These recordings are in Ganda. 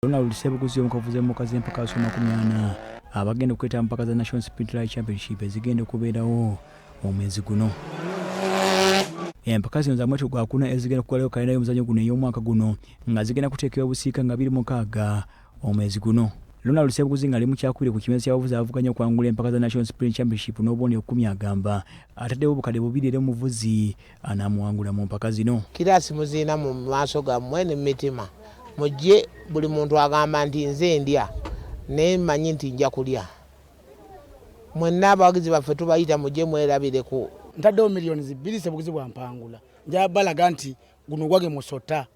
Ronald Ssebuguzi omu ku bavuzi b'emmotoka z'empaka abasukka 40 abagenda okwetaba mu mpaka za National Sprint Rally Championship ezigenda okubeerawo omwezi guno. Empaka zino za mwezi gwakuna ezigenda okuggalayo kalenda y'omuzannyo guno ey'omwaka guno nga zigenda kuteekebwa Busiika nga 26 omwezi guno. Ronald Ssebuguzi ng'ali mu kyakubiri ku kimeeza ky'abavuzi abavuganya okuwangula empaka za National Sprint Championship n'obubonero 10 agamba ataddewo 2000 eri omuvuzi anaamuwangula mu mpaka zino. Kiraasi muzirina mu maaso gammwe ne mu mitima. Mujje, buli muntu agamba nti nze ndya naye mmanyi nti nja kulya. Mwenna abawagizi baffe tubayita mujje mwerabire ku. Ntaddewo 2 million Ssebuguzi bwampangula. Njagala balaga nti guno gwange musota.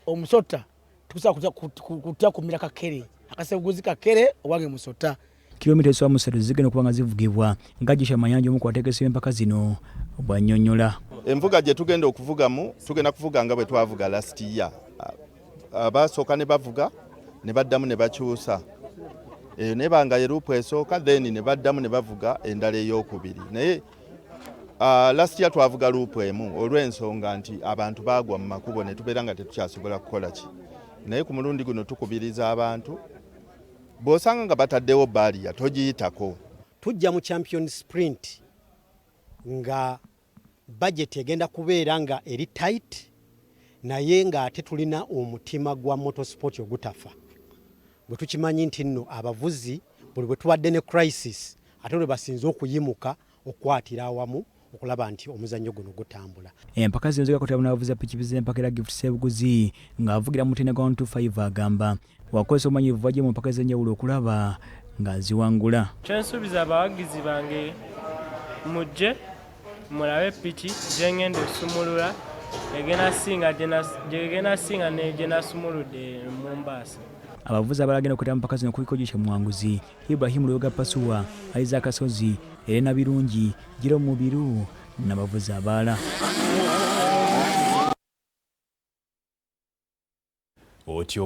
Omusota tukusobola kutya kumira kakere. Akasebuguzi kakere owange musota. Kilomita ezisoba mu 3 zigenda okuba nga zivugibwa nga Joshua Mayanja omu ku bategesi b'empaka zino bw'annyonnyola. Envuga gye tugenda okuvugamu, tugenda kuvuga nga bwe twavuga last year. Abasooka ne bavuga ne baddamu ne bakyusa eyo neba nga ye loop esooka, then ne baddamu ne bavuga endala eyokubiri. Naye last year twavuga loop emu olw'ensonga nti abantu baagwa mu makubo ne tubeera nga tetukyasobola kukola ki. Naye ku mulundi guno tukubiriza abantu, bw'osanga nga bataddewo barrier, togiyitako. Tujja mu Champion Sprint nga budget egenda kubeera nga eri tight, naye ng'ate tulina omutima gwa motorsport ogutafa, bwe tukimanyi nti nno abavuzi buli bwe tubadde ne crisis ate lwe basinze okuyimuka okukwatira awamu okulaba nti omuzannyo guno gutambula. Empaka zino zigakotebwa n'abavuzi ba pikipiki z'empaka, era Gift Ssebuguzi ng'avugira mu mutindo gwa 125 agamba wakozesa obumanyirivu bw'aggye mu mpaka ez'enjawulo okulaba ng'aziwangula. Kyensuubiza abawagizi bange, mujje mulabe piki gyengenda osumulula, egenda singa ne gye nasumuludde mu Mombasa. Abavuzi abalagenda okwetaba mu mpaka zino kuliko Joshua Muwanguzi, Ibrahim Lwega Pasuwa, Isaac Kasozi, Elena Birungi, Jerome Mubiru n'abavuzi abalala. Otyo.